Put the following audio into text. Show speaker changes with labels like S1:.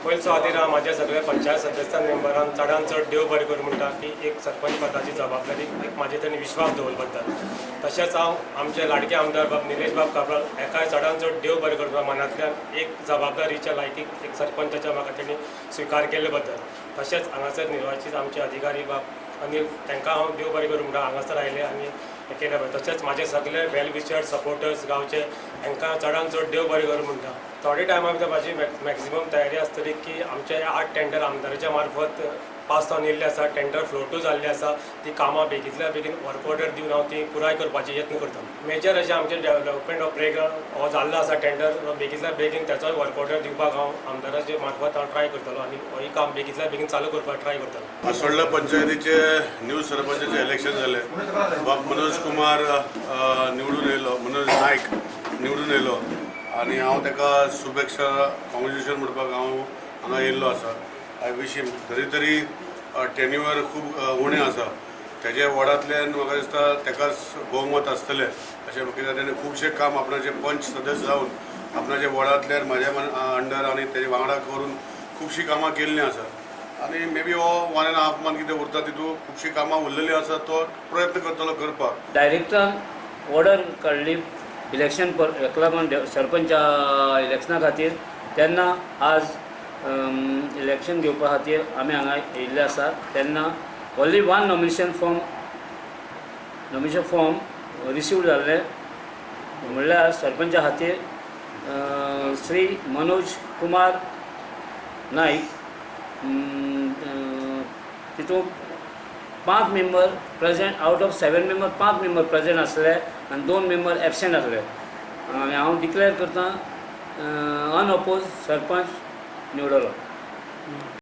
S1: पयले सुवातेर हांव म्हाज्या सगळ्या पंचायत सदस्यां, मेंबरांक चडान चड देव बरें करूं म्हणटा की एक सरपंच पदाची जबाबदारी एक म्हाजे तांणी विश्वास दवरले बद्दल. तशेंच हांव आमचे लाडके आमदार बाब निलेश बाब काब्राल हेकाय चडान चड देव बरें करूं मनांतल्यान, एक जबाबदारीच्या लायकीक एक सरपंचाच्या म्हाका तेणी स्विकार केल्ले बद्दल. तशेंच हांगासर निर्वाचीत आमचे अधिकारी बाब अनिल, तांकां हांव देव बरें करूं म्हणटा, हांगासर आयले आनी हें केलें बरें. तशेंच म्हाजे सगळे वेल विशर्स, सपोर्टर्स गांवचे, हांकां चडान चड देव बरें करूं म्हणटा. थोडे टायमा भितर म्हाजी मॅक्झिमम तयारी आसतली की आमचे आठ टेंडर आमदाराच्या मार्फत पास जावन येयल्ले आसा, टेंडर फ्लोटूय जाल्ले आसा. ती कामां बेगींतल्या बेगीन वर्क ऑर्डर दिवन हांव ती पुराय करपाचे यत्न करतलो. मेजर अशें आमचें डेवलपमेंट ऑफ प्लेग्रावंड हो जाल्लो आसा टेंडर, बेगींतल्या बेगीन तेचोय वर्क ऑर्डर दिवपाक हांव आमदाराचे मार्फत हांव ट्राय करतलो आनी होय काम बेगींतल्या बेगीन चालू करपाक ट्राय करतलो.
S2: असोळडा पंचायतीचे न्यू सरपंचाचे इलेक्शन जाले. बाब मनोज कुमार निवडून येयलो, मनोज नायक निवडून येयलो आनी हांव ताका शुभेच्छा, कॉंग्रेच्युलेशन म्हणपाक हांव हांगा येयल्लो आसा. I wish him. तरी तरी टेन्युअर खूब उणें आसा तेजे वॉर्डांतल्यान. म्हाका दिसता ताकाच भोवमत आसतलें अशें, कित्याक तेणें खुबशें काम आपणाचे पंच सदस्य जावन आपणाच्या वॉर्डांतल्यान म्हाज्या अंडर आनी तेजे वांगडा करून खुबशीं कामां केल्लीं आसा. आनी मे बी हो 1.5 मंथ कितें उरता, तितूंत खुबशीं कामां उरलेलीं आसा, तो प्रयत्न करतलो करपाक.
S3: डायरेक्टरान ऑर्डर काडली इलेक्शन पर हेका लागून, सरपंच इलेक्शना खातीर. तेन्ना आज इलेक्शन घेवपा खातीर आमी हांगा येयल्ले आसा. तेन्ना only one nomination form receive जाल्ले, म्हणल्यार सरपंचा खातीर श्री मनोज कुमार नाईक. तितूंत पांच member present, out of seven member पांच मेंबर प्रेझेंट आसले आनी दोन मेंबर एबसेंट आसले. आनी हांव डिक्लेअर करता, अनअपोज सरपंच निवडलो.